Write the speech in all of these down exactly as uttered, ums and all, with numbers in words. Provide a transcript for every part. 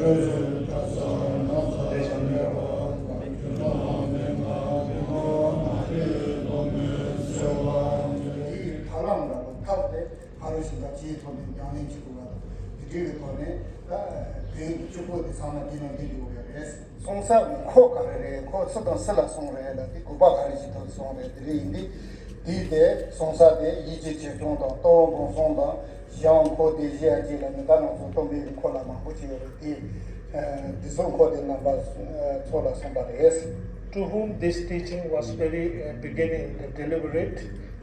ཐབས་ལམ་འདྲ་པོ་ཐབས་དེ་ཕ་རོལ་ཞིང་ཁམས་སྤྱིའི་ཐོག་ནས་ཉམས་ལེན་བྱེད་དགོས་པ་དང་། དེ་འདྲའི་གི་ཐོག་ནས་ད་བོན་གྱི་སྤྱི་ཁོག་དེ་ཚང་མ་འདི་ནང་འདུས་ཡོད་པ་རེད། སོང་ས་ཁོ་ག་རེ་རེད། ཁོ་སུ་དང་སུ་ལ་སོང་རེད་ལ། དེ་དགོས་པ་ག་རེ་ཞིག་ཐོག་སོང་རེད། དེ་རེད། ཡིན་དུས་དེའི་དེ་སོང་ས་དེ་ཡིད་ཆེས་ཆེ་ཆུང་དང་། ལྟ་བ་འགོག་སྲུང་དང་། ཞང་ཁོ་དེ་བཞི་ཡ་གཅིག་ལ་ནི་ད་ང་ཚོ་སྟོན་པའི་གི་ཁོ་ལ་མང་པོ་ཅིག་ཡོད་རེད། དེ་དེ་ཚོ་ཁོ་དེ་རྣམ་པ་ཚོ་ལ་གསུངས་པ་རེད། To whom this teaching was very uh, beginning, the deliberate,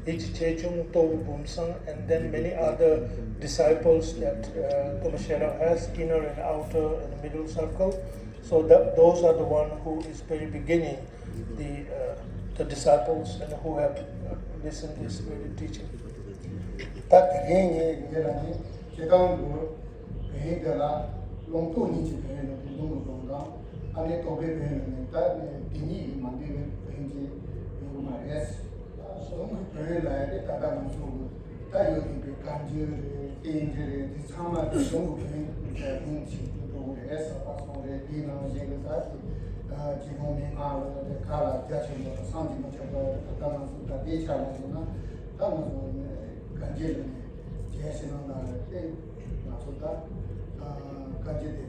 Ichi Chechung Tobu Bumsang, and then many other disciples that uh, Tumashera has, inner and outer and middle circle. So that, those are the one who is very beginning the uh, the disciples and who have uh, listened this very teaching. ད་དེ་རིང་ངས་ངེད་ལ་ནི་སྤྱི་བཏང་དུ་བོན་འདི་ལ་ལུང་རྟོགས་གཉིས་ཀྱི་བོན་ལ་ནི་ལུང་གི་བོན་དང་། ཨ་ནི་རྟོགས་པའི་བོན་ལ་ནི་ད་ནི་དེ་གཉིས་ཀྱི་མ་འདུས་པའི་བོན་གྱི་ཡོང་གི་མ་རེད། ལུང་གི་བོན་ལ་ཡ་དེ་ད་ལྟ་ང་ཚོ་གི་ད་ཡོད་བསྡད་པའི་བཀའ་འགྱུར་རེད། བསྟན་འགྱུར་རེད། དེ་ཚང་མ་དེ་ལུང་གི་བོན་གྱི་ལུང་ཞིག་ཏུ་འགྲོ་གི་རེད། ཟབ་པ་སོང་རེད། དེའི་ནང་བཞིན་གྱི་ད་དེ་རྗེ་ཕག་མོའི་སྔགས་ལ་དེ་ག་ལ་རྒྱ་ཆེན་པོ་དང་སངས་རྒྱས་མ་ཆགས་པ། ད་ལྟ་ང་ཚོ་ད་ལྟའི་ཆ་ལ་ཡིན་ན་ད་ང་ཚོ་བཀའ་འགྱུར་ལ་ནི་རྒྱལ་ཕྱི་ནང་ལ་བརྟེན་ང་ཚོ་ད་བཀའ་འགྱུར་དེ་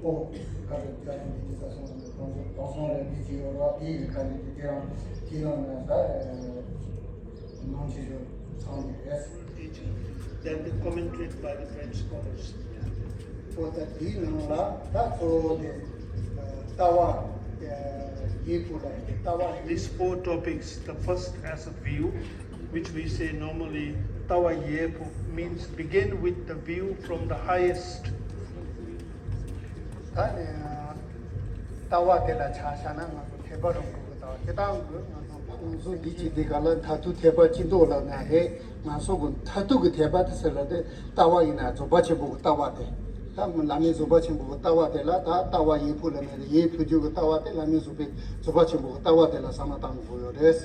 ཨོ་བཀའ་འགྱུར་རྒྱ་ཆེན་པོ་འདི་ས་སོང་ནས་དང་སོང་དང་སོང་རེད། འདི་ཅི་ཡོད་ར། དེའི་བཀའ་འགྱུར་དེ་དེ་རང་དེ་ནང་ནས་ད་མང་ཆེ་ཤོས་ཚང་ནས་རེད། Then the commentary by the French scholars. ཨོ་ད་དེའི་ནང་ལ་ད་གཙོ་བོ་དེ་ལྟ་བ་ཡིན་ཕུ་ལ་ལྟ་བ། These four topics, the first as a view, which we say normally, ལྟ་བ་ཡིན་ཕུ, means begin with the view from the highest. ད་ནི་ལྟ་བ་དེ་ལ་ཆ་བཞག་ན་ང་ཚོ་ཐེག་པ་རིམ་གྲོ་གི་ལྟ་བ་དེ་དང་གི་ང་ཚོ་ང་ཚོ་འདི་ཅི་འདི་ག་ལ་མཐར་ཐུག་ཐེག་པ་ཅི་འདོད་ལ་ན་རེད། ང་ཚོ་གི་མཐར་ཐུག་གི་ཐེག་པ་དེ་ཟེར་ལ་དེ་ལྟ་བ་ཡིན་ན་རྫོགས་པ་ཆེན་པོ་གི་ལྟ་བ་དེ། ད་བླ་མེད་རྫོགས་པ་ཆེན་པོ་གི་ལྟ་བ་དེ་ལ་ད་ལྟ་བ་ཡིན་ཕུ་ལ་ནི་ཡིན་ཕུ་རྒྱུ་གི་ལྟ་བ་དེ་བླ་མེད་རྫོགས་པའི་རྫོགས་པ་ཆེན་པོ་གི་ལྟ་བ་དེ་ལ་བསམ་བློ་བཏང་དགོས་ཡོད་རེད།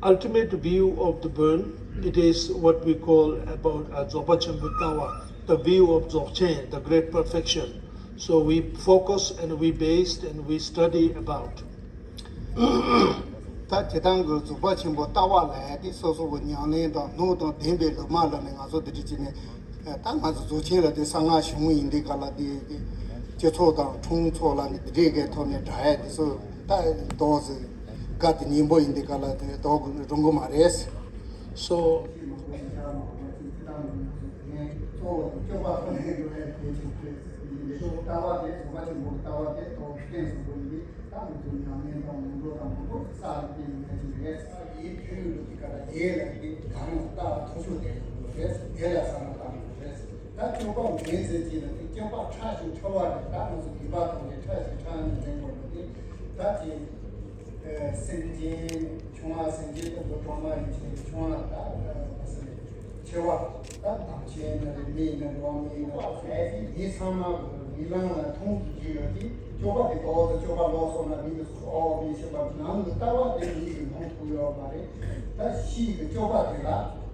Ultimate view of the Bon, it is what we call about a Dzogpa Chenpo Tawa, the view of Dzogchen, the great perfection. So we focus and we based and we study about. ད་དེ་དང་གི་རྫོགས་པ་ཆེན་པོ་ལྟ་བ་ལ་ཡ་དེ་སོ་སོ་གི་ཉམས་ལེན་དང་སྣོད་དང་ལྡན་པའི་ལུགས་མ་ལ་ནི་ང་ཚོ་འདི་འདྲ་བྱས་ནས། ད་ང་ཚོ་རྫོགས་ཆེན་ལ་དེ་གསང་སྔགས་གཞུང་ཡིན་དུས་ག་ལ་དེ་སྤྱི་ཚོགས་དང་ཁྲོམ་ཚོགས་ལ་ནི་དེ་འདྲའི་གའི་ཐོག་ནས་དྲ་ཡ་དེ་ཚོ་ད་དོགས་སེ་དགའ་དེ་སྙན་པོ་ཡིན་དུས་ག་ལ་དེ་དོགས་རུང་གི་མ་རེད། So ད་ང་ཚོ་ཉམས་ལེན་དང་ངོ་སྤྲོད་དང་མང་པོ་ཞིག་ས་ལ་བརྟེན་ནས་ངས་ཅི་རེད། ཡིད་ཕྱིར་ཡོད་ཀྱི་ཀ་ད་ཡེ་ལ་ཡི་གེ་གང་ལ་ལྟ་བ་མཐོ་ཤོས་དེ་ཡོད་རེད། དེ་ལ་བསམ་བློ་བཏང་དགོས་རེད། ད་སྐྱོབ་པ་འདྲེན་ཟེར་གྱི་ན་དེ་སྐྱོབ་པ་ཕྲ་ཞིང་ཕྲ་བ་རེད། ད་ང་ཚོ་ནུས་པ་ཐོག་ནས་ཕྲ་ཞིང་ཕྲ་ནས་འདྲེན་དགོས་ནོ་དེ་ད་དེ་སེམས་ཅན་ཆུང་བ་སེམས་ཅན་དང་པོ་གྲོག་མ་ཡིན་ཕྱིན་ཆུང་བ་ད་ཟེར་ཆེ་བ། ད་དམ་ཆོས་ཡིན་ན་རེད། མི་ཡིན་ན་རེད། དབང་མི་ཡིན་ན་རེད། མི་ཚང་མ་གི་མིག་ལམ་ལ་མཐོང་དུ་གྱུར་ཡོད་དེ། སྐྱོབ་པ་དེ་ཏོག་ཙམ་སྐྱོབ་པ་ལོག་སོང་ན་མི་དེ་ཚོ་ཨོ་མི་ཤེས་པ་ནང་གི་ལྟ་བ་དེ་མི་ཡིས་མཐོང་ཐུབ་ཡོད་མ་རེད། ད་ཕྱིའི་གི་སྐྱོབ་པ་དེ་ལ་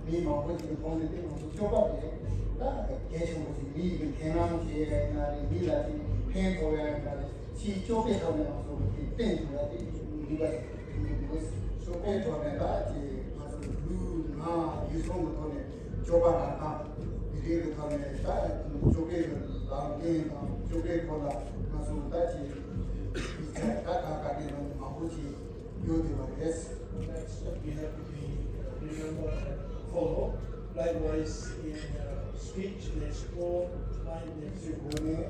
མི་མང་པོ་ཞིག་གིས་མཐོང་དུས་དེ་ང་ཚོ་སྐྱོབ་པ་དེ་ད་གལ་ཆེན་པོ་ཞིག་མི་ཡི་གི་འཐེན་ལམ་བྱེད་ཡ་ཡིན་ན་རེད། མི་ལ་དེ་ཕན་ཐོགས་ཡ་ཡིན་ན་རེད། ཕྱིའི་སྐྱོབ་པའི་ཐོག་ནས་ང་ཚོ་གི་དེ་བསྟན་ཐུབ་ཡ་དེ་ནུས་པ་ཞིག་ཐོན་གྱི་འདུག་སྐྱོབ་པའི་ཐོག་ནས་ད་ཅི་ང་ཚོ་ལུས་ངག་ཡིད་གསུམ་གི་ཐོག་ནས་སྐྱོབ་པ་རང་དང་། དེ་རིང་གི་ཐོག་ནས་ད་སྐྱོབ་པའི་ལམ་སྟོན་དང་སྐྱོབ་པའི་སྐོར་ལ་ང་ཚོ་ད་ཅི་ཡིག་ཆ་ད་ག་ག་གི་ནང་མང་པོ་ཞིག་ཡོད་བསྡད་པ་རེད། That's what we have to be remember and follow. Likewise, in uh, speech, there's four line. ཚོའི་སྒོ་ནས་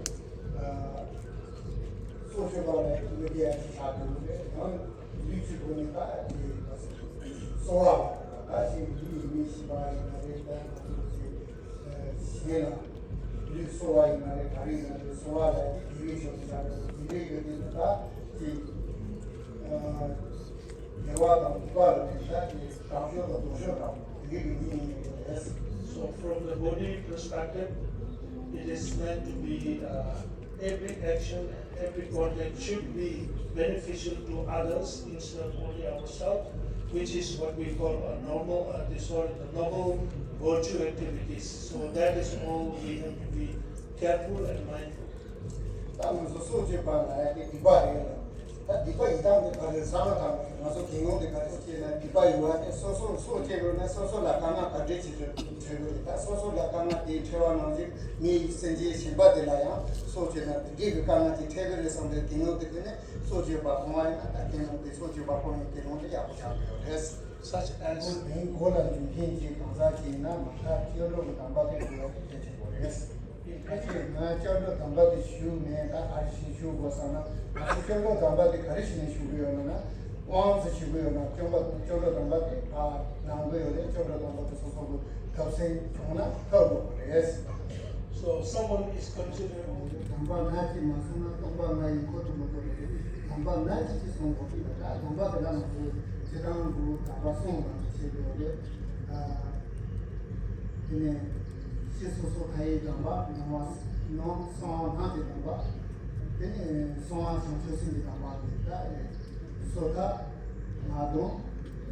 གཙོ་ཆེ་བ་ལ་མི་དེ་ཡང་ཆ་དགོས་རེད། ཡང་ལུས་ཀྱི་སྒོ་ནས་ད་དེ་གསོ་བ་ལ་ད་ཞིག་ལུས་མི་ཤི་བ་ཡིན་ན་རེད། ད་ང་ཚོ་ཞིག་གཞན་ལ་ལུས་གསོ་བ་ཡིན་ན་རེད། ག་རེ་ཡིན་ན་རེད། གསོ་བ་ལ་དེ་དགེ་བའི་ཕྱོགས་སུ་ད་རེད། དེ་འདྲའི་ཡོད་དུས་ད་དེ་དགེ་བ་དང་སྡིག་པ་ལ་དེ་ད་དེ་དྲག་ཤོས་དང་སྡུག་ཤོས་དང་དེ་འདྲའི་གི་གཉིས་ཡིན་ཡོད་རེད། So from the body perspective, it is meant to be uh, every action and every conduct should be beneficial to others instead of only ourselves, which is what we call a normal, uh, this or the noble virtue activities. So that is all we have to be careful and mindful. ད་ང་ཚོ་སྲོག་གཅོད་པ་ལ་ཡ་དེ་སྡིག་པ་རེད་ལ། ད་སྡིག་པ་ཡི་དམ་དེ་ག་རེ་བསམ་བློ་བཏང་དགོས། ང་ཚོ་དགེ་སློང་དེ་ག་རེ་སྐྱེས་ན་སྡིག་པ་ཡོད་པ་དེ་སོ་སོར་སྲོག་གཅོད་དགོས་ན་སོ་སོ་ལ་དཀའ་ངལ་ག་འདྲས་ཅིག་འཕྲད་དགོས་རེད། ད་སོ་སོ་ལ་དཀའ་ངལ་དེ་འཕྲད་པ་ནང་བཞིན་མི་སེམས་ཅན་གཞན་པ་དེ་ལ་ཡང་སྲོག་གཅོད་ན་དེ་འདྲས་ཀྱི་དཀའ་ངལ་ཅིག་འཕྲད་ཀྱི་རེད་བསམ་པའི་དགེ་སློང་དེ་ཁོ་ནས་སྲོག་གཅོད་པ་སྤོང་བ་ཡིན་ན། ད་དགེ་སློང་དེ་སྲོག་གཅོད་པ་སྤོང་བའི་དགེ་སློང་དེ་ཡག་པོ་ཆགས་ཀྱི་ཡོད་རེད། Such as མིང་གོ་ལ་འཇུག་མཁན་གྱི་གང་ཟག་ཅིག་ཡིན་ན་མ་མཐའ་སྐྱབས་འགྲོ་གི་དམ་པ་དེ་དགོས་པ་དེ་གལ་ཆེན་པོ་རེད། ཕལ་ཆེར་ང་སྐྱབས་འགྲོ་དམ་པ་དེ་ཞུགས་ནས་ད་ག་རེ་བྱས་ནས་ཞུགས་དགོས་བསམ་ན། ང་ཚོ་སྐྱབས་འགྲོ་དམ་པ་དེ་ག་རེ་བྱས་ནས་ཞུགས་ཀྱི་ཡོད་ན་ན། དབང་དུ་བྱེད་ཀྱི་ཡོད་ན་སྐྱབས་པ་སྐྱབས་འགྲོ་དམ་པ་དེ་ཕར་ནང་གི་ཡོད་རེད། སྐྱབས་འགྲོ་དམ་པ་དེ་སོ་སོ་གི་ཐབས་སེམས་བྱུང་ན་ཐོབ་དགོས་པ་རེད། So someone is considering དམ་པ་ང་གཅིག་མ་སོང་ན་སྟོང་པ་ང་ཡི་ཁོ་ཐུག་མི་ཐུབ་རེད། དམ་པ་ང་གཅིག་གིས་སོང་དགོས་ཀྱི་ཡོད་ད། དམ་པ་དེ་ལ་ང་ཚོས་སྤྱིར་བཏང་གི་དམ་པ་གསུམ་ལ་བྱེད་དགོས་རེད། དེ་ནས་ཕྱི་སོ་སོ་མཐའ་ཡས་དམ་པ། ནང་པ་ནང་གསང་བ་སྔགས་ཀྱི་དམ་པ། དེ་ནས་གསང་བ་བྱང་ཆུབ་སེམས་ཀྱི་དམ་པ་རེད་ད། སོ་ཐར་ངག་འདོན་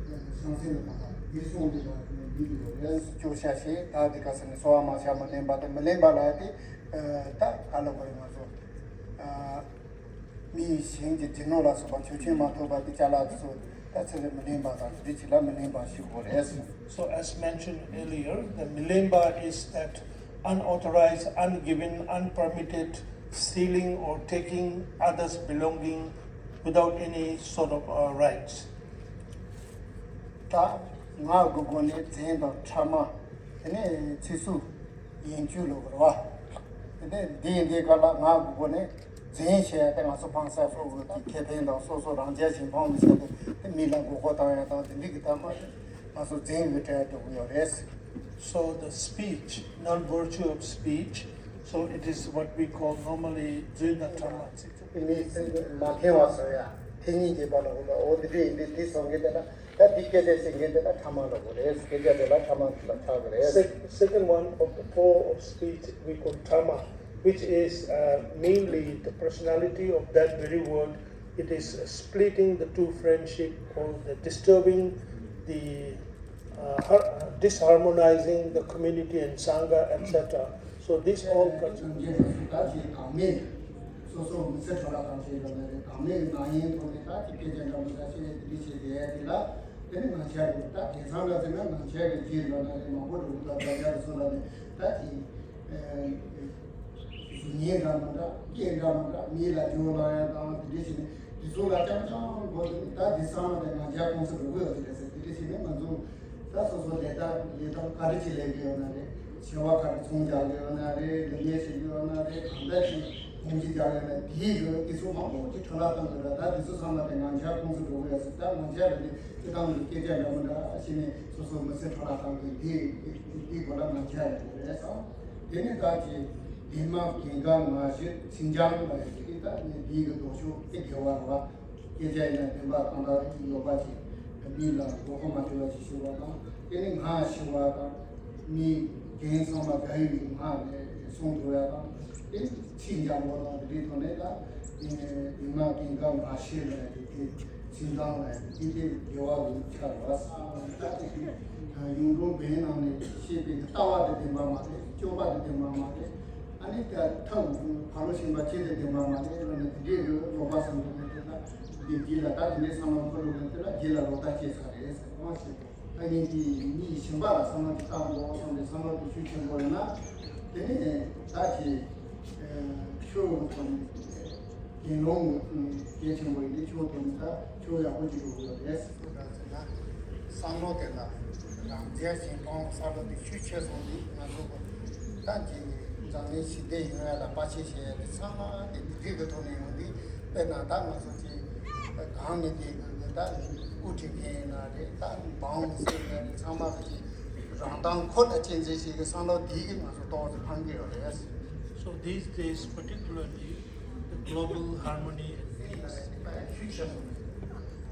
བྱང་སེམས་ཀྱི་དམ་པ་འདི་གསུམ་འདི་ལ་འདི་ཡོད་རེད། སྐྱོ་ཤ་ཞེས་ད་འདི་ག་ཟེར་ནས་གསོལ་བ་མ་བྱས་མི་ལེན་པ་དང་མི་ལེན་པ་ལ་དེ་ད་ག་ལ་བར་ང་ཚོ། མི་ཡི་ཞིང་གི་རྒྱུ་ནོར་ལ་སོགས་པ་ཆོས་ཅན་མ་ཐོབ་པ་དེ་ཅ་ལག་དེ་ཚོ་ད་ཚེ་རིང་མི་ལེན་པ་དང་དེ་ཅི་ལ་མི་ལེན་པ་ཞིག་དགོས་རེད། So as mentioned earlier, the milenpa is that unauthorized, ungiven, unpermitted stealing or taking others' belonging without any sort of uh, rights. ད་ངག་གི་སྒོ་ནས་རྫུན་དང་ཕྲ་མ། དེ་ནས་ཚིག་རྩུབ། ཡིན་རྒྱུ་ལོ་བར་བ། དེ་ནས་འདི་ཡིན་འདི་ག་ལ་ང་དགོས་གོ་ནས་འཛིན་བྱས་ཏེ་ང་ཚོ་ཕངས་ས་སོགས་ཀྱི་ཁེ་ཕན་དང་སོ་སོ་རང་རྒྱལ་གཞན་ཕངས་མི་བྱེད་དེ་དེ་མི་ལ་མགོ་སྐོར་བཏང་ཡ་དང་དེ་འདྲི་གི་ཐ་མ་ང་ཚོ་འཛིན་གི་གྲལ་འགྲོ་གི་ཡོད་རེད། So the speech, non-virtue of speech, so it is what we call normally རྫུན་དང་ཕྲ་མ་ཚིག་རྩུབ། དེ་མི་སེམས་མ་ཕན་པ་བཟོ་ཡ་དེ་གཉིས་ཀྱི་བར་ལ་འོ་ན་འོ་དེ་འདྲ་ཡིན་དུས་དེ་སོང་གི་དེ་ལ། ད་འདི་སྐད་ཆ་བཤད་མཁན་དེ་ལ་ཕྲ་མ་ལབ་དགོས་རེད། སྐད་ཆ་དེ་ལ་ཕྲ་མ་ལབ་ཆགས་ཀྱི་རེད། Sec- second one of the four of speech we call tama, which is uh, mainly the personality of that very word. It is splitting the two friendship or the disturbing the uh, har- disharmonizing the community and sangha, et cetera. So this all comes. སངས་རྒྱས་ལ་སོགས་ད་ཅིག་གང་མེད། སོ་སོ་མི་ཚེ་འཕྲོ་བརླག་བཏང་བྱས་ཡོད་ན་རེད། གང་མེད་ནང་ཡན་ཐོག་ནས་ད་ཅིག་སྐད་ཆ་འདྲ་མི་འདྲ་བཤད་དེ་འདྲ་བྱས་བསྡད་ཡ་དེ་ལ། དེ་ནི་ང་ཆ་རེད། ད་དེང་སང་ལ་ཟེར་ན་ང་ཆ་གི་རྗེས་ལ་ན་རེད། མང་པོ་འགྲོ་གི་འདུག་ད་ད་ཆ་གི་སོ་ལ་ནི་ད་ཅིག་གཟུགས་བརྙན་འདྲ་མི་འདྲ་སྐད་འདྲ་མི་འདྲ་མི་ལ་འགྱུར་ལ་ཡ་དང་དེ་འདྲ་བྱས་ནས་དེ་ཚོ་ལ་རྐྱང་རྐྱང་གོ་དེ་ད་དེ་སང་ལ་དེ་ང་ཆ་ཁོང་ཚོ་འགྲོ་གི་ཡོད་དེ་རེད་ཟེར། དེ་འདྲ་བྱས་ནས་ང་ཚོ། ད་སོ་སོ་ལས་ད་ལས་ད་ག་རེ་ཅིག་ལས་ཀྱི་ཡོད་ན་རེད། བྱ་བ་ག་རེ་ཚོང་རྒྱག་གི་ཡོད་ན་རེད། ལས་ལས་བྱེད་ཀྱི་ཡོད་ན་རེད། གང་ལྟར་ཅིག་གོང་ཅིག་རྒྱག་ཡོད་ན་དེའི་གི་དེ་ཚོ་མང་པོ་ཅིག་འཕྲོ་བརླག་བཏང་གི་རེད། ད་དེ་ཚོ་ཚང་མ་དེ་ང་ཆ་ཁོང་ཚོ་འགྲོ་གི་ཡོད་ཟེར། ད་ང་ཆ་རེད་དེ་སྤྱི་བཏང་གི་སྐད་ཆ་འདྲ་མི་འདྲ་བྱས་ནས་སོ་སོ་མི་ཚེ་འཕྲོ་བརླག་བཏང་གི་དེ་དེ་གོ་ལ་ང་ཆ་རེད་རེད་སོང་། དེ་ནི་ད་ཅིག་དེ་མ་གན་ག་ང་ཞེས་ཚིག་འཇམ་ལ་ཡོད་ཀྱི་ད་ནི་དེའི་གི་ལྡོག་ཕྱོགས་དེ་དགེ་བ་རེད་བ། སྐད་ཆ་ཡིན་ན་བདེན་པ་གང་དག་རིགས་ཀྱི་ཡོད་པ་ཅིག་མི་ལ་མགོ་སྐོར་མ་བྱེད་པ་ཞིག་ཞུ་བ་དང་། དེ་ནི་ང་ཞུ་བ་དང་། མི་རྒན་ཚང་མ་དགའ་ཡི་ང་ནས་གསུང་ཐུབ་ཡ་དང་། དེ་ནི་ཚིག་འཇམ་པོ་དང་དེ་འདྲའི་ཐོག་ནས་ད་དེ་ནི་མ་རྒན་ག་མ་ཤེས་ལ་ཡ་དེ་དེ་ཚིག་འདང་ལ་ཡ་དེ་དེ་དགེ་བ་ལུགས་ཆགས་རེད་བ། ད་དེ་ཡུངས་ཀྲུང་བན་ནང་ནས་བཤད་པའི་ལྟ་བ་དེ་བདེན་པ་མ་རེད། སྤྱོད་པ་དེ་བདེན་པ་མ་རེད། ཨ་ནི་ད་ཐབས་ཕ་ལོ་ཤིང་པ་ཁྱེད་དེ་དེ་མ་མ་ནི་ལོ་ནི་དེ་འདྲའི་ལོ་པ་སང་དུ་ནི་དེ་ལ་དེ་རྗེས་ལ་ད་དེ་འདྲའི་སང་ལོ་ཁོ་ལོ་ནི་དེ་ལ་རྗེས་ལ་ལོ་ད་སྐྱེས་ཚར་རེད་ཟེར་གོ་ཞེས་ཨ་ནི་དེ་མི་ཡི་ཞིང་པ་ལ་བསམ་བློ་དེ་བཏང་དགོས་བསམ་པའི་བསམ་བློ་དེ་ཤུགས་ཆེན་པོ་ཡོད་ན་དེ་ནི་ད་ཅི་ཆོས་ཐོག་ནས་དགེ་སློང་གལ་ཆེན་པོ་ཡིན་དེ་ཆོས་ཐོག་ནས་ད་ཆོས་ཡག་པོ་ཅིག་འགྲོ་དགོས་རེད། བསམ་བློ་དེ་ལ་རང་རྒྱལ་གཞན་ཕམ་བསམ་བློ་དེ་ཤུགས་ཆེ་སོང་དུས་ང་ཚོ་ད་ཀྱི་འཛམ་གླིང་ཞི་བདེ་ཡོང་ཡ་ལ་དཔའ་ཆེ་བྱེད་ཡ་དེ་ཚང་མ་དེ་མི་སྒེར་གྱི་ཐོག་ནས་ཡོང་དུས་དཔེར་ན་ད་ང་ཚོ་ཀྱི་གང་ནས་དེ་གི་ད་དབུ་ཁྲིད་མཁན་ཡིན་ན་རེད། ད་འབངས་མི་སེར་ཡིན་ན་རེད། ཚང་མ་གི་རང་ཐང་ཁོ་ན་གཅེས་འཛིན་བྱེད་ཀྱི་བསམ་བློ་དེ་གི་ང་ཚོ་ཏོག་ཙམ་འཕང་གི་ཡོད་རེད། So these days, particularly, the global harmony and peace.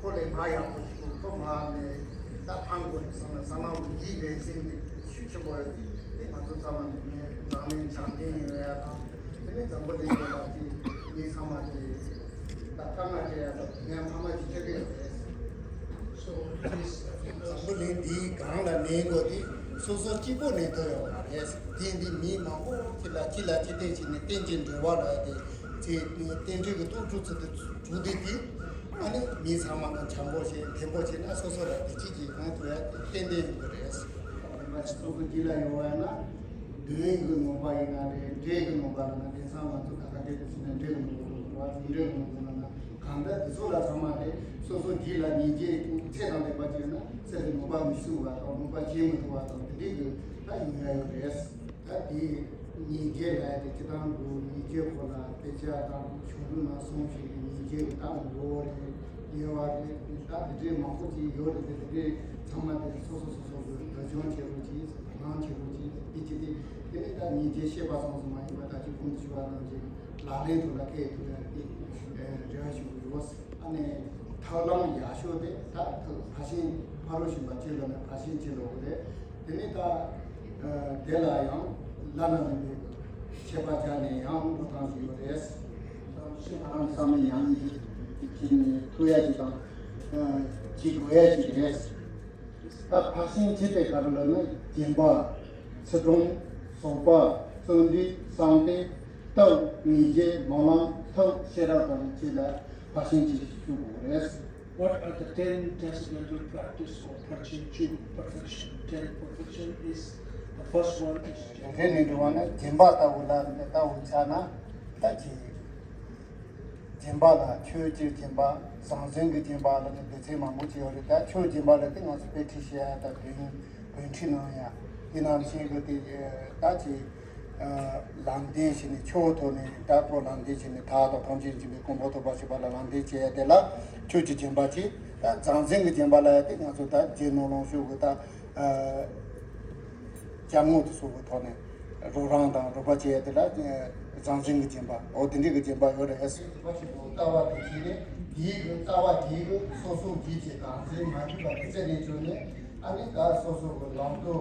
ཁོ་ལས་མ་ཡག་པོ་ཞིག་ཁོ་མ་ནས་ད་ཕང་དགོས་ནས་བསམ་ན་བསམ་བློ་འདི་ལས་སེམས་ནས་ཤུགས་ཆེན་པོ་ཡོད་དེ་ང་ཚོ་ཚང་མ་ནས་ནས་འཛམ་གླིང་དྲང་བདེན་ཡོད་ཡ་དང་དེ་ནས་འཛམ་བུ་གླིང་ཡོད་ཡ་དེ་མི་ཚང་མ་དེ་ད་དཀའ་ངལ་འཕྲད་ཡ་དང་ངས་ཕ་མ་ཅིག་ཆགས་ཀྱི་ཡོད་རེད། འཛམ་བུ་གླིང་འདིའི་སྒང་ལ་གནས་དགོས་དེ་སོ་སོ་གཅིག་པོ་གནས་ཐུབ་ཡོད་མ་རེད། དེ་འདི་མི་མང་པོ་ཅིག་ལ་ཅིག་ལ་ཅིག་བལྟས་ཅིག་ནས་རྟེན་ཅིང་འབྲེལ་བ་ལ་དེ་ ཚེ་རྟེན་འབྲེལ་གྱི་སྟོབས་གྲུབ་ཚུལ་དུ་གྲུབ་བསྡད་དེ། ཨ་ནི་མི་ཚང་མ་དང་འཆམ་པོ་བྱས་མཐུན་པོ་བྱས་ན་སོ་སོ་ལ་བདེ་སྐྱིད་ཀྱི་གང་ཐུབ་ཡ་དེ་ཏན་ཏན་ཡོང་གི་རེད། སོ་སོ་སྒེར་ལ་ཡོང་བ་ཡིན་ན། དོན་གྱི་ནང་པ་ཡིན་ན་རེད། འབྲས་ཀྱི་ནང་པ་ཡིན་ན། དེང་སང་ང་ཚོ་ད་ག་འདྲས་དུ་ཕྱིན་ན་འབྲས་ཀྱི་ནང་པ་ཡིན་ན། འབྲས་ཀྱི་ནང་པ་ཡིན་ན། གང་ལྟར་དེ་ཚོ་ལ་ཚང་མ་དེ་སོ་སོ་སྒེར་ལ་ཉེས་ཆད་ཚད་དང་ལྡན་པ་ཅིག་ཡོད་ན་ཚད་དེ་ནང་པ་མི་ཞུགས་པ་དང་ནང་པ་བྱེད་མི་ཐུབ་པ་དང་དེ་འདྲས་ཀྱི་ད་ཡོང་ཡ་ཡོད་རེད། ད་དེ་ཉེས་ཆད་ལ་ཡ་དེ་སྤྱི་བཏང་གི་ཉེས་ཆད་ཁོ་ལ་དཔེ་ཆ་དང་གཞུང་ལུགས་ནང་གསུངས་བཞིན་གྱི་ཉེས་ཆད་ཀྱི་ད་མགོ་བོ་རེད། དབྱེ་བ་རེད། ད་དེ་འདྲས་མང་པོ་ཅིག་ཡོད་རེད། དེ་དེ་འདྲས་ཚང་མ་དེ་སོ་སོ་སོ་སོ་གི་འདོད་སྦྱོང་བྱེད་རོགས་གྱིས། དག་སྣང་བྱེད་རོགས་གྱིས། དེ་ཅི་སྟེ་དེ་ནས་ད་ཉེས་ཆད་བཤད་པ་ཙམ་ཙམ་མ་ཡིན་པ་ད་ཅི་གོང་དུ་ཞུས་པ་ནང་བཞིན་ལག་ལེན་དུ་ལ་འཁེལ་ཐུབ་ཡ་དེ་རེ་བ་ཞུ་གི་ཡོད། ཨ་ནི་ཐབས་ལམ་ཡག་ཤོས་དེ་ད་ཕར་ཕར་ཕྱིན་ཕ་རོལ་ཕྱིན་པ་ཅིག་ལ་ནི་ཕར་ཕྱིན་ཅིག་ལོག་གི་རེད། དེ་ནས་ད་དེ་ལ་ཡང་བླ་ན་མེད་པའི་ཁྱད་པར་སྦྱར་ནས་ཡང་འགྲོ་སྟངས་ཤིག་ཡོད་རེད། ཤེས་པ་རང་བསམ་ཡང་ཅིག་ནས་ཐུག་ཡ་ཅིག་དང་ཅིག་དགོས་ཡ་ཅིག་རེད། ད་ཕར་ཕྱིན་ཅིག་དེ་ག་རེ་ལབ་ན་སྦྱིན་པ། ཚུལ་ཁྲིམས། བཟོད་པ། བརྩོན་འགྲུས། གསང་བདེ། སྟོབས། ཉེས་ཆད། སྨོན་ལམ། ཐབས་ཤེས་རབ་དང་བཅས་ལ་ཕར་ཕྱིན་ཅིག་ཞུ་དགོས་རེད། What are the ten transcendental practice of Panchen Chu perfection? Ten perfection is the first one is དེ་ནས་འགྲོ་བ་ན་སྦྱིན་པ་ལྟ་བུ་ལ་ལྟ་བུ་ཆགས་ན་ད་ཅི། སྦྱིན་པ་ལ་ཆོས་ཀྱི་སྦྱིན་པ། ཟང་ཟིང་གི་སྦྱིན་པ་ལ་ནི་སྡེ་ཚན་མང་པོ་ཅིག་ཡོད་རེད། ད་ཆོས་སྦྱིན་པ་ལ་དེ་ང་ཚོ་དཔེ་ཁྲིད་བཤད་ཡ་ད་དོན་དོན་ཁྲིད་གནང་ཡ། དེ་ནང་བཞིན་གྱི་དེ་ད་ཅི། ལམ་བདེན་བྱས་ནས་ཆོས་ཐོག་ནས་ད་ཁོ་ལམ་བདེན་བྱས་ནས་ཐར་དང་ཐམས་ཅད་མཁྱེན་པའི་གོ་འཕང་ཐོབ་པར་བྱེད་པ་ལ་ལམ་བདེན་བྱེད་ཡ་དེ་ལ་ཆོས་ཀྱི་སྦྱིན་པ་ཅིག་ད་ཟང་ཟིང་གི་སྦྱིན་པ་ལ་ཡ་དེ་ང་ཚོ་ད་རྗེ་ནོར་ལོངས་ཤོག་གི་ད། སྐྱབས་མགོན་དུ་སོགས་ཀྱི་ཐོག་ནས་རོགས་རམ་དང་རོགས་པ་བྱས་ཏེ་ལ་ཟང་ཟིང་གི་སྦྱིན་པ། འོ་དེ་འདྲའི་གི་སྦྱིན་པ་ཡོད་རེད། ཟིན་པ་ཞིག་ཏུ་ལྟ་བ་དེ་བྱས་ནས་དེའི་གི་ལྟ་བ་དེའི་གི་སོ་སོ་གིས་ཀྱི་དང་འཛིན་མ་གྱུར་པ་དེ་རྩད་ནས་གཅོད་ནས། ཨ་ནི་ད་སོ་སོ་གི་ལམ་དུ་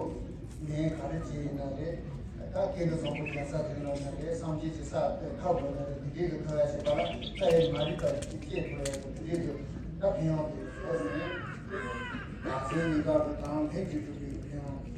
ངས་ག་རེ་བྱས་ཡིན་ན་རེད། ད་སྐད་འདི་བཟང་པོ་རྒྱལ་ས་དེ་ལ་ན་རེད། བསམ་ཤེས་ཀྱི་ས་དེ་ཁ་བོ་ན་རེད། དེ་འདྲའི་གི་ཐོ་ཡ་བྱེད་པ་ལ་ལྟ་ཡི་མ་རིག་པ་ཞིག་སྐྱེས་ཐོ་ཡ་དེ་འདྲའི་གི་ད་ཕན་ཡོན་དེ་ཐོས་ནས་བདག་འཛིན་གཉིས་ཀ་གི་དང་ལྷན་ཅིག་གྲུབ་པའི་ཕན་ཡོན།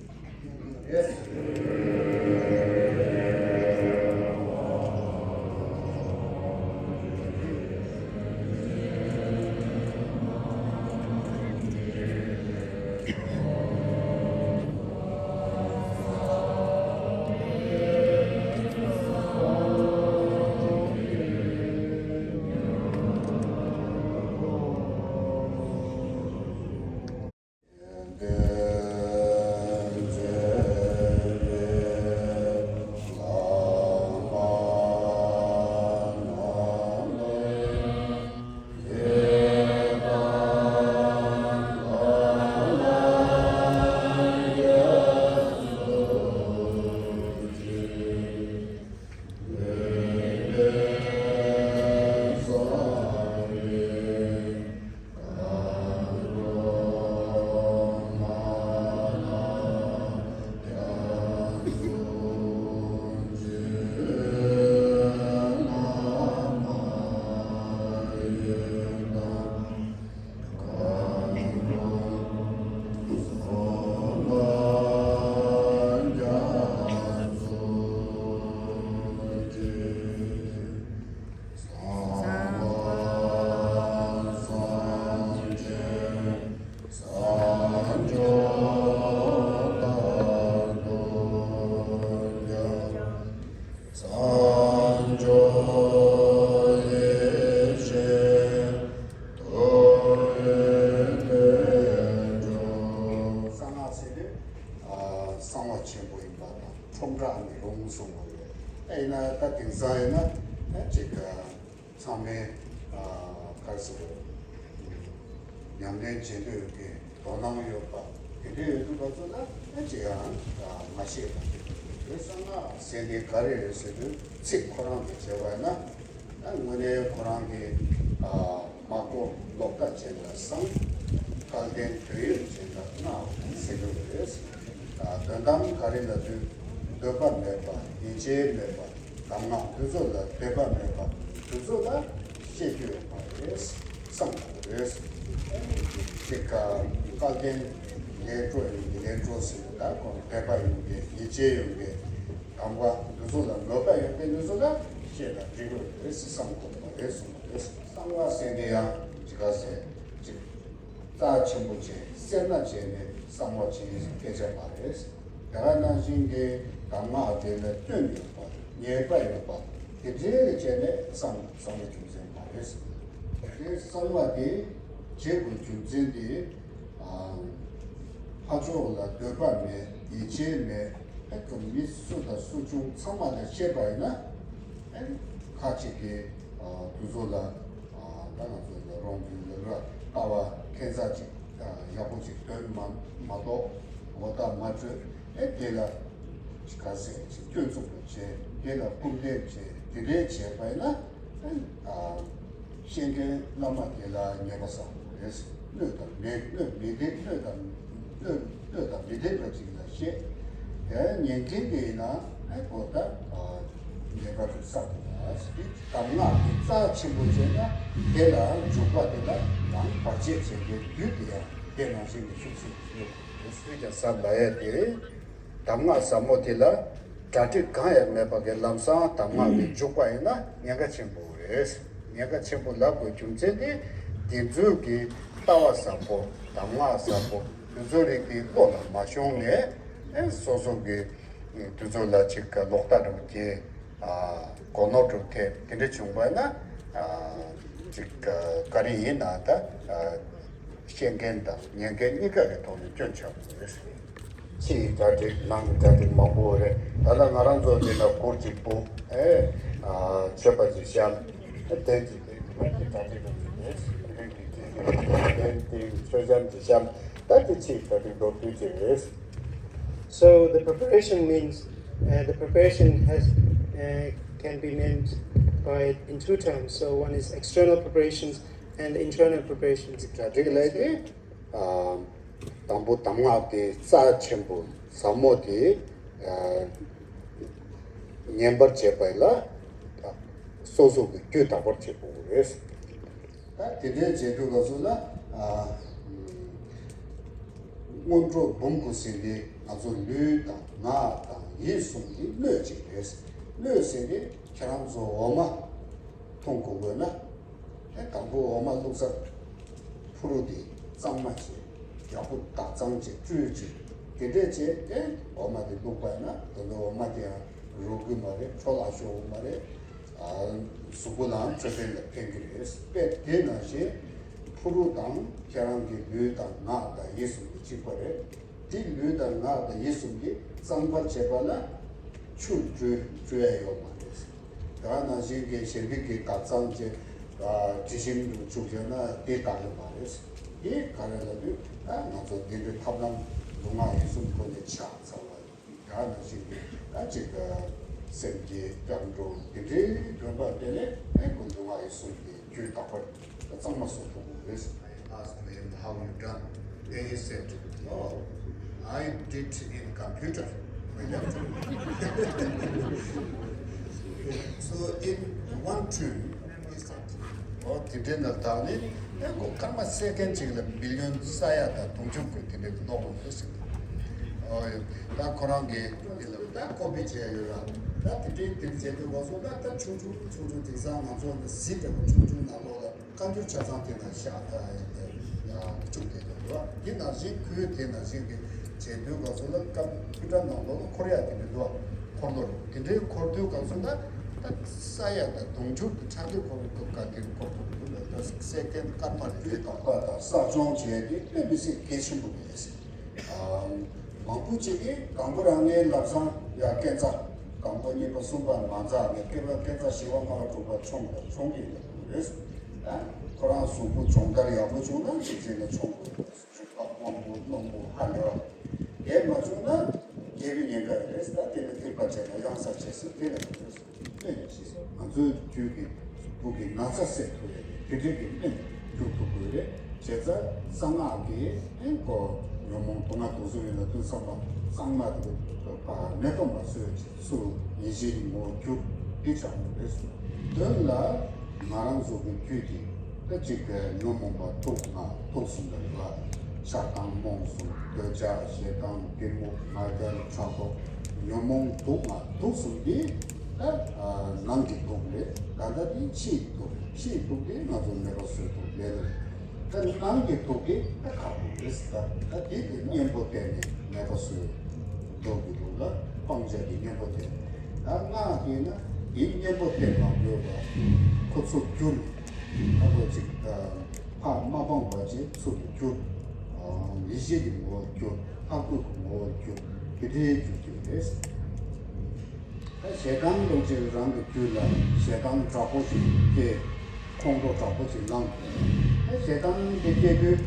གསང་སྔགས་ཟེར་དུས་གསང་བ་ཆེན་པོ་ཡིན་པ་དང་ཁྲོམ་བསྒྲགས་ནི་རུང་གསུངས་པ་རེད། ཨ་ཡིན་ན་ད་དེང་སང་ཡིན་ན་ཅིག་ཚང་མས་ག་རེ་ཟེར་དགོས། ཉམས་ལེན་བྱེད་འདོད་ཀྱི་དོ་སྣང་ཡོད་པ་དེ་འདྲ་ཡོད་དུས་ང་ཚོ་ལ་ཅི་ཡང་མ་ཤེས་པ་དེ་གསང་སྔགས་ཟེར་ནས་ག་རེ་རེད་ཟེར་དུས་ཚིག་ཁོ་རང་དུ་བྱས་པ་ཡིན་ན་དངོས་གནས་ཁོ་རང་གི་མ་གོ་ལོག་ལྟ་ཅན་ལ་གསང་། སྐལ་ལྡན་དོན་ཡོད་ཅན་ལ་སྔགས་ཟེར་གྱི་ཡོད་རེད། དོན་དམ་ག་རེ་ལབ་དུས་འདོད་པ་མེད་པ། ཡིད་ཆེས་མེད་པ། གདམས་ངག་དེ་ཚོ་ལ་འདོད་པ་མེད་པ་དེ་ཚོ་ལ་བཤད་རྒྱུ་ཡོད་མ་རེད། བསམ་དགོས་རེད། དེ་ཀ་སྐལ་ལྡན་ལས་འཕྲོ་ཡོང་གི་ལས་འཕྲོ་ཟེར་ད་ཁོང་དད་པ་ཡོང་གི་ཡིད་ཆེས་ཡོང་གི་གདམས་ངག་དེ་ཚོ་ལ་མོས་པ་ཡོང་གི་དེ་ཚོ་ལ་ བཤད་ན་འགྲིག་གི་རེད་ཟེར་བསམ་དགོས་པ་རེད་གསུངས་པ་རེད། གསང་བ་ཟེར་དེ་ཡང་ཅི་ག་ཟེར་ཅིག་རྩ་ཆེན་པོ་བྱས་སེར་སྣ་བྱས་ནས་གསང་བ་བྱེད་ཡིན་སྐད་ཆ་མ་རེད། དེ་ག་ནང་བཞིན་གྱི་གདམས་ངག་དེ་ལ་སྐྱོན་ཡོད་པ་ཉེས་པ་ཡོད་པ་དེ་འདྲའི་བྱས་ནས་གསང་གསང་བའི་རྒྱུ་མཚན་མ་རེད། དེ་གསང་བ་དེ་བྱེད་དགོས་རྒྱུ་མཚན་དེ། ཨ། ལྷ་མཆོག་ལ་འདོད་པ་མེད། ཡིད་ཆེས་མེད། ཨེ་ཁོ་མི་སུ་དང་སུ་བྱུང་ཚང་མ་ལ་བཤད་པ་ཡིན་ན། ཨེ་ཁ་ཅིག་གིས་ཨ་དེ་ཚོ་ལ་ཨ་ད་ང་ཚོ་ལ་རོང་པའི་ལ་ལ་ལྟ་བ་ཁྱད་མཚར་ཅིག་ཨ་ཡག་པོ་ཅིག་སྟོན་མ་མ་གཏོགས་མགོ་བཏགས་མ་སྤྲོད། ཨེ་དེ་ལ་ག་ཟེར་ཅིག་སྐྱོན་འཛུགས་པ་བྱས། དེ་ལ་སྐུར་འདེབས་བྱས། དེ་འདྲའི་བྱས་པ་ཡིན་ན། ཨ། བཤད་མཁན་བླ་མ་དེ་ལ་ཉེས་པ་བསགས་དགོས་རེད། གནོད་དང་མི་གནོད་མི་བདེ། གནོད་དང་གནོད་གནོད་དང་མི་བདེ་བ་ཅིག་ལ་བཤད། དེ་ཉན་མཁན་དེ་ཡིན་ན་ཨེ་གོ་ད་ཉེས་པ་དེ་བསགས་དགོས་རེད། གདམས་ངག་དེ་རྩ་ཆེན་པོ་བྱས་ན་དེ་ལ་འཇུག་པ་དེ་ལ་རང་བར་ཆད་བྱེད་མཁན་བདུད་དེ་ཡང་དེ་ནང་བཞིན་གྱི་ཤུགས་ཆེན་པོ་ཡོད་དགོས་རེད། སུས་ཀྱང་ཟ་ལ་ཡ་དེ་རེད། གདམས་ངག་ཟབ་མོ་དེ་ལ་གྲ་སྒྲིག་གང་ཡང་མེད་པ་གི་ལམ་སང་གདམས་ངག་དེ་འཇུག་པ་ཡིན་ན་ཉེན་ཁ་ཆེན་པོ་རེད། ཉེན་ཁ་ཆེན་པོ་ལབ་དགོས་རྒྱུ་མཚན་དེ་དེ་ཚོའི་གི་ལྟ་བ་ཟབ་པོ་གདམས་ངག་ཟབ་པོ་དེ་ཚོ་རིགས་དེ་བློ་ལ་མ་ཤོང་ནས་ཨེ་སོ་སོ་གི་དེ་ཚོ་ལ་ཅིག་ལོག་ལྟ་འདྲ་བོ་སྐྱེ། ཨ། གོ་ནོར་འགྲོ་ཐེབས་དེ་འདྲ་བྱུང་བ་ན། ཨ། ཅིག་ག་རེ་ཡིན་ན་ད། ཨ། བཤད་མཁན་དང་ཉན་མཁན་གཉིས་ཀ་གི་ཐོག་ནས་སྐྱོན་ཆགས་དགོས་རེད། ཕྱི་ཡི་གྲ་སྒྲིག་ནང་གི་གྲ་སྒྲིག་མང་པོ་རེད། ད་ལྟ་ང་རང་ཚོ་འདི་ན་གུར་གཅིག་པུ། ཨེ། ཨ། མཆོད་པ་གཅིག་བཤམས། ཨེ། དེ་གཅིག་དེ་གཅིག་གྲ་སྒྲིག་རང་གཅིག་རེད། དེ་རིང་གི་དེ་གཅིག་དེ་དེ་མཆོད་བཤམས་གཅིག་བཤམས། ད་དེ་ཕྱི་ཡི་གྲ་སྒྲིག་མདོར་བསྡུས་གཅིག་རེད། So the preparation means, uh, the preparation has, uh, can be meant by in two terms. So one is external preparations and internal preparations. གྲ་སྒྲིག་ལས་ཀྱི། ཨ། དང་པོ་གདམས་ངག་དེ་རྩ་ཆེན་པོ་ཟབ་མོ་དེ། ཨ། ཉན་པར་བྱེད་པ་ལ་སོ་སོ་གི་རྒྱུད་དག་པར་བྱེད་དགོས་རེད། ད་དེ་འདྲའི་བྱེད་དུས་སྐབས་སུ་ལ། ཨ། སྔོན་འགྲོ་འབུམ་དགུ་ཟེར་དེ་ང་ཚོ་ལུས་དང་ངག་དང་ཡིད་གསུམ་གྱི་སྣོད་ཅིག་རེད། སྣོད་ཟེར་དེ་ཁྱེད་རང་ཚོ་འོ་མ་འཐུང་དགོས་དགོས་ན། ཨེ། དང་པོ་འོ་མ་བླུགས་ས་ཕུ་རུ་དེ་གཙང་མ་བྱས། ཡག་པོ་དག་གཙང་བྱས་བཀྲུས་བྱས། དེ་འདྲས་བྱས་ཏེ་འོ་མ་དེ་བླུགས་པ་ཡིན་ན་ད་ལྟ་འོ་མ་དེ་ཡང་རུལ་གི་མ་རེད། འཕྲོ་བརླག་ཤོར་གི་མ་རེད། ཨ། གཟུགས་པོ་ལའང་འཕྲོད་བསྟེན་ལ་ཕན་གི་རེད། དཔེ་དེ་ནང་བཞིན་ཕུ་རུ་དང་ཁྱེད་རང་གི་ལུས་དང་ངག་དང་ཡིད་གསུམ་གྱི་གཅིག་པ་རེད། དེ་ལུས་དང་ངག་དང་ཡིད་གསུམ་གྱི་གཙང་པར་བྱེད་པ་ལ་ཆུ་སྤྲོད་སྤྲོད་ཡ་ཡོད་མ་རེད། དེ་ག་ནང་བཞིན་གྱི་གཞན་པའི་གི་དག་གཙང་བྱེད། ཨ། དྲི་ཞིམ་དུ་བྱུག་བྱས་ན་དེ་དག་གི་མ་རེད། དེ་ག་རེ་ལབ་དུས་ད་ང་ཚོ་བདེ་འགྲོའི་ཐབས་ལམ་ལུས་ངག་ཡིད་གསུམ་ཁོ་ནས་ཕྱག་འཚལ་བ། དེ་ག་ནང་བཞིན་གྱི་ད་ཅིག་སེམས་བསྐྱེད་སྐྱབས་འགྲོ་དེ་འདྲའི་དགོན་པ་དེ་ལས་ཨེ་ཁོ་ལུས་ངག་ཡིད་གསུམ་གྱི་རྒྱུད་དག་པར་གཙང་མ་བཟོ་ཐུབ་དགོས་རེད། I asked him how you done. Then he said, "Oh, I did in computer." So in one, two, he said, ཨོ་དེ་འདྲའི་ནང་དག་ནི་ཨེ་ཁོ་སྐར་མ་སེ་ཀན་གཅིག་ལ་མི་ལི་ཡོན་ས་ཡ་དང་དུང་ཕྱུར་ཀྱི་དེ་འདྲའི་ཀློག་དགོས་རེད་ཟེར། ཨོ་ད་ཁོ་རང་གིས་དེ་ལ་ད་ཀོ་པི་བྱས་ཡོད་ར། ད་དེ་འདྲའི་དེ་བྱས་དུས་སྐབས་སུ་ད་ད་ཆུང་ཆུང་ཆུང་ཆུང་དེང་སང་ང་ཚོ་ནི་གཟི་འདྲ་པོ་ཆུང་ཆུང་ནང་ལོགས་ལ། བཀའ་འགྱུར་ཆ་ཚང་དེ་ན་ཤ་བཅུག་བསྡད་ཀྱི་འདུག་དེ་ནང་བཞིན་ཁོས་དེ་ནང་བཞིན་གྱི་བྱེད་དུས་སྐབས་སུ་ལ་ཀམ་པུ་ཊར་ནང་ལོགས་ལ་འཁོར་ཡ་དེ་འདྲ་འདུག་འཁོར་ལོ་རུ་དེ་འདྲའི་འཁོར་དུས་སྐབས་སུ་ན་ད་ས་ཡ་དང་དུང་ཕྱུར་གྱི་ཆ་དེ་འཁོར་གྱི་འདུག་ག་དེ་འཁོར་ཐུབ་ཀྱི་འདུག་ད་སེ་ཀན་སྐར་མ་རེ་རེ་དང་པ་དང་གསོ་སྐྱོང་བྱས་ཏེ་དཔེ་མི་སྲིད་གལ་ཆེན་པོ་རེད། མང་པོ་ཅིག་གིས་དང་པོ་རང་ངའི་ལམ་སང་ཡ་སྐས་འཛེག་དང་པོ་གཉིས་པ་གསུམ་པ་མ་འཛེག་ནས་སྐས་པ་སྐས་འཛེག་བཞི་པ་ལྔ་པ་དྲུག་པ་མཆོང་དང་མཆོང་གི་ཡོད་རེད། ཨ། ཁོ་རང་གཟུགས་པོ་སྦྱོང་བརྡར་ཡག་པོ་བྱུང་ན་ཅིག་བྱས་ནས་མཆོང་དགོས་རེད། རིག་པ་དབང་པོ་རྣོན་པོ་ཧ་ལས་པ། དེ་མ་བྱུང་ན་རྒས་པའི་ཉེན་ཁ་ཡོད་རེད། ད་དེ་ནས་ཐེག་པ་ཆེ་ན་གཡང་ས་ཆེ་ས་དེ་ལ་ཡོད་རེད། སྨན་ཞིག་ང་ཚོའི་རྒྱུད་ཀྱི་བུ་གི་ན་ཚ་སེལ་ཐུབ་ཡ་དེ་དེ་འདྲའི་གི་སྨན་སྒྱུར་ཐུབ་དགོས་རེད། བྱས་ཙང་གསང་སྔགས་ཀྱི་ཨེ་ཁོ་ཉོན་མོངས་དུག་ལྔ་དུག་གསུམ་ཡོད་ན་དུག་ཚང་མ་གཙང་མ་དེ་མེ་ཏོག་མ་བཟོས་ཚུར་ཡིད་བཞིན་ངོ་བོ་སྒྱུར་འདི་ཆགས་ཡོད་རེད། དོན་ལ་ང་རང་ཚོ་གི་རྒྱུད་ཀྱི་ད་ཅིག་ཉོན་མོངས་པ་དུག་ལྔ་དུག་གསུམ་ལ་ཡོད། ཆགས་སྡང་རྨོངས་གསུམ་འདོད་ཆགས་ཞེ་སྡང་གཏི་མུག་ང་རྒྱལ་ཕྲག་དོག་ཉོན་མོངས་དུག་ལྔ་དུག་གསུམ་འདི་ ད་ནང་གི་དུག་རེད། ད་ལྟ་དེ་ཕྱིའི་དུག་རེད། ཕྱིའི་དུག་དེ་ང་ཚོ་མེད་པ་བཟོས་ཐུབ་མེད་ལ། ད་ནང་གི་དུག་དེ་ད་ཁག་པོ་རེད། ད་ད་དེ་དེ་གཉེན་པོ་བསྟེན་ནས་མེད་པ་བཟོས་འགྲོ་གི་འདུག་ལ། སྤང་བྱ་གི་གཉེན་པོ་བསྟེན། ད་སྔགས་དེ་ན་དེ་གཉེན་པོ་བསྟེན་མ་དགོས་པ་ཁོ་ཚོ་བསྒྱུར། ད་ཁོ་ཅིག་ཕར་མ་སྤངས་པ་ཅིག་ཚུར་དུ་བསྒྱུར། ཡེ་ཤེས་ཀྱི་ངོ་བོར་བསྒྱུར། ལྷ་སྐུ་གི་ངོ་བོར་བསྒྱུར། དེ་འདྲའི་བསྒྱུར་རྒྱུ་རེད། ད་ཞེ་སྡང་ལྟོ་ཅིག་རང་གི་རྒྱུད་ལ་ཞེ་སྡང་དྲག་པོ་ཞིག་སྐྱེ། ཁོང་ཁྲོ་དྲག་པོ་ཞིག་ལངས། ད་ཞེ་སྡང་དེ་སྐྱེ་དུས་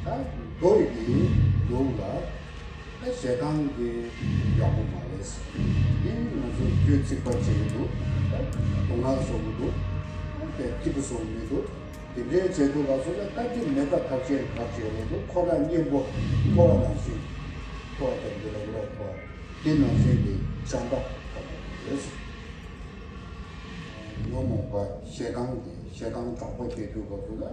ད་རྡོ་ཡི་གི་ལུགས་ལ་ད་ཞེ་སྡང་གི་ཡག་པོ་མ་རེད། དེ་ང་ཚོ་རྒྱུད་ཚིག་པ་བྱེད་ཀྱི་འདུག་ད་སྡུག་བསྔལ་བཟོ་གི་འདུག་ད་སྐྱིད་པོ་བཟོ་གི་མི་འདུག་དེ་འདྲའི་བྱེད་དུས་ལ་སོགས་ལ་ལྟ་གྲུབ་མེད་པ་ཐབས་ཤེས་ཐབས་ཤེས་རེད་འདུག་ཁོ་རང་གཉེན་པོ་ཁོ་བ་ནང་བཞིན་ཁོ་བ་དང་འདི་ལ་འུར་ཁོ་བ་དེ་ནང་བཞིན་གྱི་བྱམས་པ་ཐོབ་པ་རེད། ཉོན་མོངས་པ་ཞེ་སྡང་དེ་ཞེ་སྡང་དྲག་པོ་སྐྱེ་དུས་སྐབས་སུ་ལ་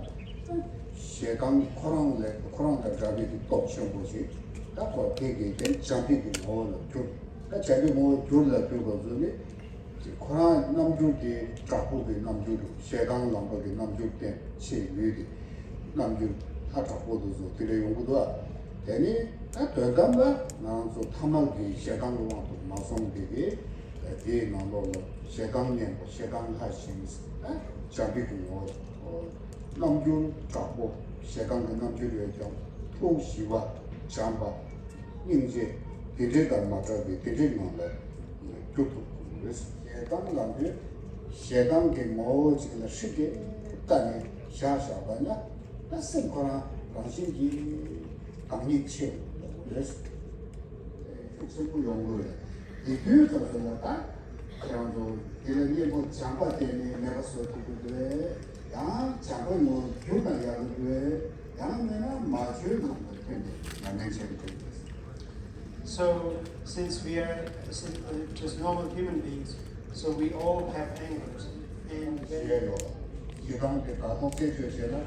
ཞེ་སྡང་ཁོ་རང་ལས་ཁོ་རང་དང་འདྲ་བའི་གི་སྟོབས་ཆེན་པོ་ཞིག་ད་ཁོ་དེ་གི་དེ་བྱམས་པའི་གི་ངོ་བོ་ལ་གྱུར། ད་བྱམས་པའི་ངོ་བོ་གྱུར་ལ་གྱུར་སྐབས་སུ་ནི། ཁོ་རང་རྣམ་འགྱུར་དེ་དྲག་པོ་གི་རྣམ་འགྱུར་རུ་ཞེ་སྡང་ལངས་པ་གི་རྣམ་འགྱུར་བསྟན་ཆེས་ལུས་དེ་རྣམ་འགྱུར་ལྷ་དྲག་པོ་དུ་བཟོ་དེ་འདྲ་ཡོང་གི་འདུག་དེ་ནི་ད་དོན་དམ་ལ་ང་ཚོ་ཐ་མལ་གྱི་ཞེ་སྡང་གི་དབང་དུ་མ་སོང་བའི་གི་དེའི་ནང་ལོགས་ལ་ཞེ་སྡང་གཉེན་པོ་ཞེ་སྡང་ལྷ་ཞིང་བྱམས་པའི་གི་ངོ་བོ་རྣམ་འགྱུར་དྲག་པོ་ཞེ་སྡང་གི་རྣམ་འགྱུར་ཡོད་ཀྱང་ཐུགས་ཞི་བ་བྱམས་པ། སྙིང་རྗེ། དེ་འདྲའི་དང་མ་བྲལ་བའི་དེ་འདྲའི་ངང་ལ་འགྱུར་ཐུབ་དགོས་རེད། ཞེ་སྡང་ལ་འདོད། ཞེ་སྡང་གི་ངོ་བོ་ཅིག་ལ་ཧྲིལ་གྱིས་བལྟས་ནས་བཞག་བཞག་པ་ན་ད་སེམས་ཁོ་རང་རང་བཞིན་གྱིས་གང་ཉིད་ཆེ་རེད། ཆེན་པོ་ཡོང་གི་རེད། དེ་དུས་ཙམ་སོང་ན་ད་ཁྱེད་རང་ཚོ་དེ་ལ་གཉེན་པོ་བྱམས་པ་བསྟེན་ནས་མེད་པ་བཟོ་ཐུབ་ཀྱི་འདུག་ཡང་བྱམས་པའི་ངོ་བོ་བསྒྱུར་ན་ཡག་གི་འདུག་ཡང་མིན་ན་མ་བཅོས་ནང་དུ་ཐོན་ཏེ་ཉམས་ལེན་བྱེད་དགོས་ཀྱི་འདུག So, since we are since, uh, just normal human beings, so we all have angers. And ཞེས་ཡོད། ཞེ་སྡང་དེ་ད་དུང་བཙན་བྱོལ་བྱས་ན་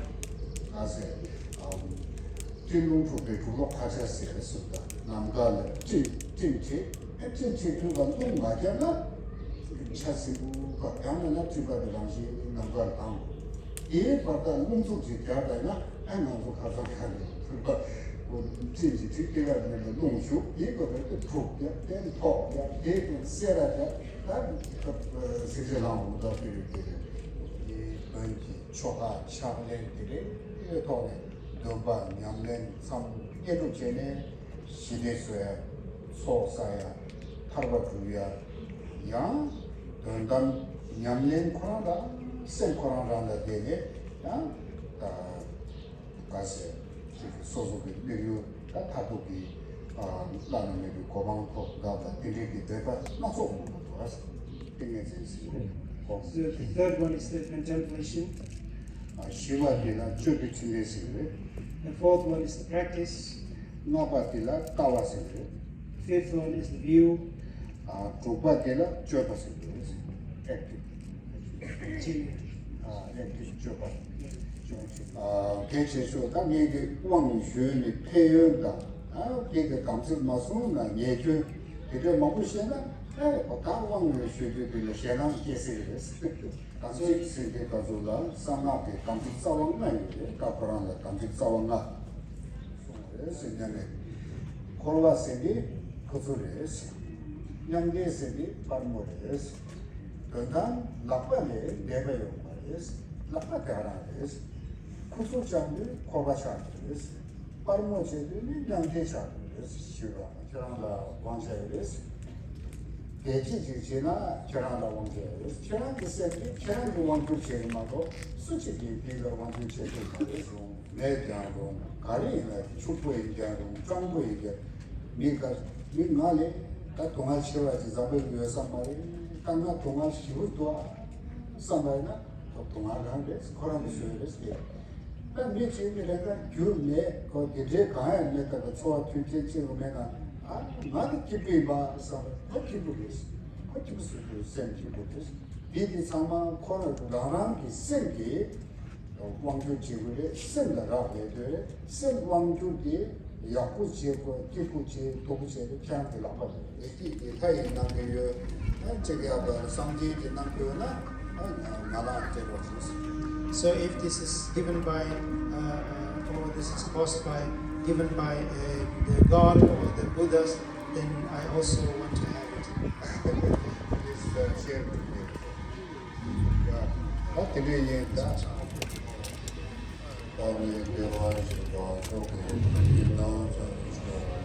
ག་ཟེར། སྤྲིན་ལུང་འཁྲུགས་པའི་གྲུ་ལོག་ཁ་ཆ་ཟེར་ཟེར་ད་ནམ་མཁའ་ལ་སྤྲིན་སྤྲིན་བྱེད་ཨེ་སྤྲིན་བྱེད་དུས་ལ་རླུང་མ་བརྒྱབ་ན་ཆ་སྲིན་པོ་ག་ཡང་མིན་ན་སྤྲིན་པ་དེ་རང་བཞིན་ནམ་མཁར་ལྡང་དགོས། དེའི་བར་དུ་རླུང་འཚུབ་ཅིག་རྒྱག་པ་ན་ཨ་ང་ཚོ་ཁ་སང་ཁ་ནས་ཕུར་པ་ཀོ་ཅིན་གྱི་ཁྲིག་ཏེ་ལ་མེད་ལ་རླུང་ཞུགས་དེའི་སྐབས་དེ་འཁྲུག་རྒྱག་དེ་འཐོག་རྒྱག་དེ་ཀུན་སེ་ར་རྒྱག་ད་སེ་ར་ལང་འུ་ད་ཕེ་རེ་ཕེ་རེ་དེ་བོན་གྱི་ཆོ་ག་ཕྱག་ལེན་དེ་རེ་ཐོག་ནས་འདོན་པ་ཉམས་ལེན་མཚམས་བསྙེན་སྒྲུབ་བྱས་ནས་ཞི་བདེ་བཟོ་ཡ་ཚོགས་བསགས་ཡ་ཐར་པ་སྒྲུབ་ཡ་ཡང་དོན་དམ་ཉམས་ལེན་ཁོ་རང་དང་སེམས་ཁོ་རང་རང་ལ་བསྡད་ནས་ཡང་ད་ག་ཟེར་ཅིག་སོ་སོ་གི་དམིགས་ཡུལ་ད་མཐར་ཐུག་གི་བླ་ན་མེད་པའི་གོ་འཕང་ཐོབ་འདབ་ལ་དེ་འདྲའི་གི་འབད་པ་སྣ་ཚོགས་མང་པོ་འདུག་ཨ། ཏིང་ངེ་འཛིན་ཟེར་གོ། So the third one is the contemplation. ཞི་བ་དེ་ལ་སྤྱོད་པའི་ཕྲིན་ལས་ཟེར་རེད། The fourth one is the practice. ལྔ་པ་དེ་ལ་ལྟ་བ་ཟེར་རེད། Fifth one is the view. དྲུག་པ་དེ་ལ་སྤྱོད་པ་ཟེར་རེད། ཨེག་ཊིབ། ཨེག་ཊིབ་སྤྱོད་པ། གལ་ཆེ་ཤོས་ད་ངས་ཀྱི་དབང་ཞུས་ནས་ཕན་ཡོན་དང་ཨ་ཁྱེད་ཀྱི་དམ་ཚིག་མ་སྲུང་ན་ཉེས་སྐྱོན་དེ་འདྲ་མང་པོ་བཤད་ན་ཨེ་ད་དབང་ཞུས་དུས་དེ་ལ་ཞེད་སྣང་སྐྱེ་སྲིད་རེད། དམ་ཚིག་ཟེར་དུས་ག་ཚོད་ལ་གསང་སྔགས་ཀྱི་དམ་ཚིག་རྩ་བ་ལྔ་ཡོད་རེད། ད་ཁོ་རང་ལ་དམ་ཚིག་རྩ་བ་ལྔ་གསུངས་རེད་ཟེར་ཉན་ནས། འཁོར་བ་ཟེར་དེ་ཁུ་ཚུར་རེད་ཟེར། མཉམ་འབྲེལ་ཟེར་དེ་དཔར་མོ་རེད་ཟེར། དོན་དམ་ལག་པ་ལས་འདས་པ་ཡོད་མ་རེད་ཟེར། ལག་པ་དེ་རང་རེད་ཟེར། ཁུ་ཚུར་བཅངས་དུས་འཁོར་བ་ཆགས་ཀྱི་རེད་ཟེར། དཔར་མོ་བྱེད་དུས་ནི་མཉམ་འབྲེལ་ཆགས་ཀྱི་རེད་ཟེར་ཞུས་པ། ཁྱེད་རང་ལ་དབང་ཆ་ཡོད་རེད། དེ་ཅི་ཅིག་བྱས་ན་ཁྱེད་རང་ལ་དབང་ཆ་ཡོད་རེད། ཁྱེད་རང་གི་སེམས་ཀྱིས་ཁྱེད་རང་གི་དབང་སྒྱུར་བྱེད་ཀྱི་མ་གཏོགས་སུ་གཅིག་གིས་དེ་ལ་དབང་སྒྱུར་བྱེད་ཐུབ་མ་རེད་གསུངས། མེད་ཀྱང་རུང་། ག་རེ་ཡིན་ན་ཕྱུག་པོ་ཡིན་ཀྱང་རུང་། སྤྲང་པོ་ཡིན་ཀྱང་། མི་ག་མི་ང་ལས་ད་དུང་ང་ཆེ་བ་ཅིག་བཟང་པོ་ཡོད་བསམ་པ་རེད། ད་ང་དུང་ང་ཞེ་པོ་འདུག་ཨ་བསམ་པ་ཡིན་ན་ད་དུང་ང་རང་རེད། ཁོ་རང་གི་བཟོས་རེད་ཟེར། ད་མི་གཅིག་གིས་ལས་ཀ་རྒྱུ་མེད་ཁོ་དེ་འདྲའི་གང་ཡང་མེད་ད་ག་འཚོ་བ་མཐུན་རྐྱེན་ཅི་ཡང་མེད་ན་ཨ་ང་ནི་སྐྱིད་པོ་ཡིན་པ་བསམ་པ་ཁོ་སྐྱིད་པོ་རེད། ཁོ་སྐྱིད་པོ་བཟོས་རྒྱུ་སེམས་སྐྱིད་པོ་རེད། དེ་དེ་ཚང་མ་ཁོ་རང་རང་རང་གི་སེམས་ཀྱིས། དབང་སྒྱུར་བྱེད་དགོས་རེད། སེམས་ལ་རག་ལས་དགོས་རེད། སེམས་དབང་སྒྱུར་དེ་ཡག་པོ་བྱེད་དགོས། སྐྱིད་པོ་བྱེད། སྡུག་པོ་བྱེད་དེ་ཁྱེད་རང་གི་ལག་པ་རེད། ཡེ་ཤེས་ཀྱི་ལྷ་ཡི་ནང་དུ་ཡོད། ཅིག་ཡག་པ་སངས་རྒྱས་ཀྱི་གནང་དགོས་ན་ང་ལ་སྤྲད་རོགས་ཞུ། So if this is given by, uh, uh, or this is caused by, given by uh, the God or the Buddhas, then I also want to have it. Please uh, share with me. ད་དེ་འདྲ་ཡིན་ད། ད་ནི་དེ་བ་ཞིག་ད་ཚོགས་ཀྱི་ཡིན་ན་ཚོགས་ཀྱི།